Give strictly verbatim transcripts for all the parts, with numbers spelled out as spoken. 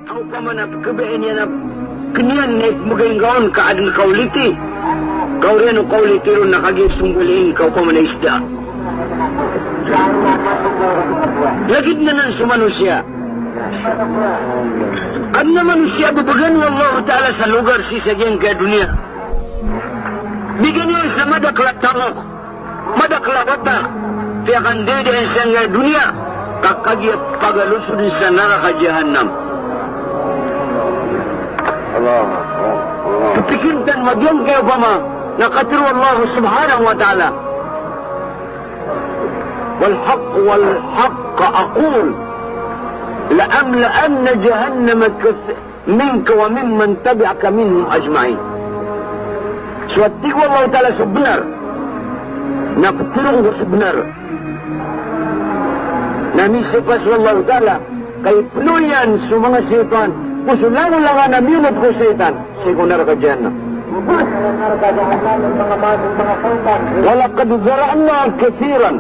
Aw pamana pkhabayaan iyan a kn iyan na ipmbgay ngka on ka adn ka oliti. Ka oriyan o ka oliti ron na kagiya sombalin ka opama na isda. Lagid anan so manosiya. Adn a manosiya a bbgan o Allahu Ta'ala sa logar sii sa giyangkaya doniya. Bgan iyan sa madakl a tamok, madakl a wata, piyakandaydaya sangkaya doniya, ka kagiya pagalosodn sa naraka jahannam. Allahu Akbar. Allahu Akbar. Pkhapikiran tano a giyangkaya opama na katharo o Allah subhanahu wa ta'ala, "Wal haqq, wal haqq aqul, la amla'anna jahannama kath-, minka wa mimman tabi'aka minhum ajma'in." So tig o Allahu Ta'ala so bnar, na ptharoon ko so bnar. Na misopa so Allahu Ta'ala, ka ipno iyan so manga shaytan, ko so langolangan a miyonot ko shaytan, sii ko naraka jahannam. Wa laqad dhara'na kathiran,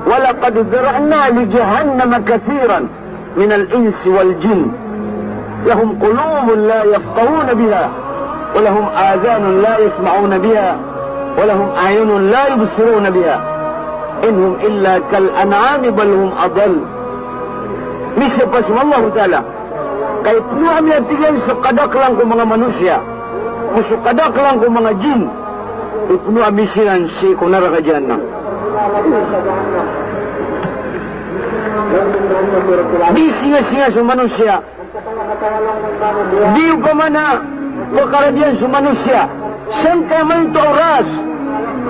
wa laqad dhara'na li jahannama kathiran minal insi wal jinn. Lahum qulubun la yafqahuna biha, wa lahum adhanun la yasma'una biha, wa lahum a'yunun la yubsiruna biha. In hum illa kal an'ami bal hum adall. Misopa so Allahu Ta'ala, ka ipno ami, a tig iyan, so kadaklan ko manga manosiya, o so kadaklan ko manga jinn, ipno ami siran sii ko naraka jahannam. Di singasinga so manosiya. Di opama na pkaradiyan so manosiya sangkaya maito a oras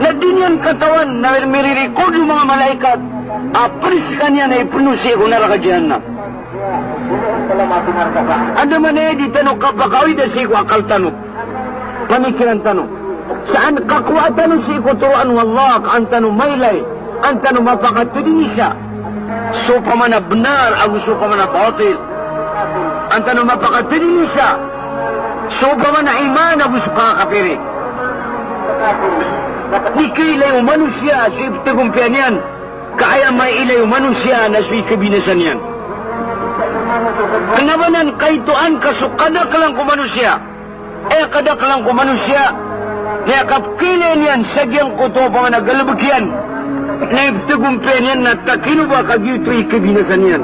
na di niyan katawan na miririkod o manga malaikat a pd skaniyan a ipno sii ko naraka jahannam. Andamanaya i di tano kapakaawida sii ko akal tano, pamikiran tano. Sa an kakowaa tano sii ko toroan o Allah, ka an tano mailay, an tano mapakatadinisa so opama na bnar ago so opama na batil. An tano mapakatadinisa so opama na iman ago so kakapiri. Di kailay o manosiya so ipthagompiya niyan, ka aya mailay o manosiya na so ikabinasa niyan. Kna ba nan kaitoan ka so kadaklan ko manosiya, aya kadaklan ko manosiya na aya kapkailay niyan sa giyangkoto a opama na galbk iyan na ipthagompiya niyan na takino ba ka giyoto i ikabinasa niyan.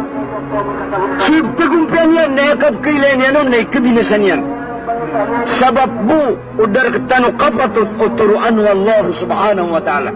So ipthagompiya niyan na aya kapkailay niyan on na ikabinasa niyan. Sabap bo o da rktano kapatot o toroan o Allah subhanahu wa ta'ala.